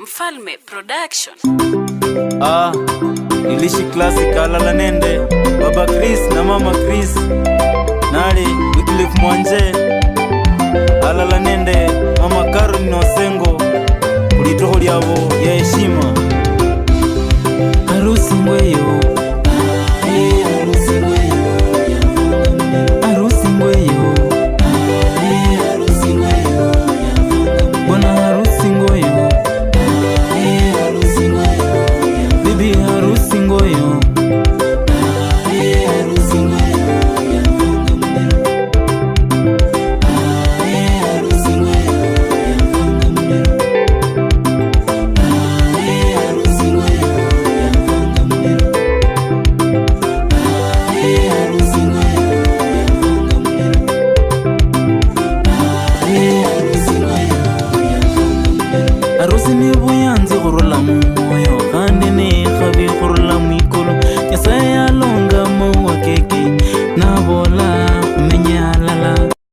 Mfalme Production. Ah, ilishi classic alala nende Baba Chris na Mama Chris Nali Wycliffe Mwanje alala nende Mama Caroline Osengo kulitoko lyabo ya heshima. Harusi ngweyo, harusi ngweyo, harusi ngweyo, bwana harusi ngoyo, bibi harusi ngoyo. Harusi ni buyanzi.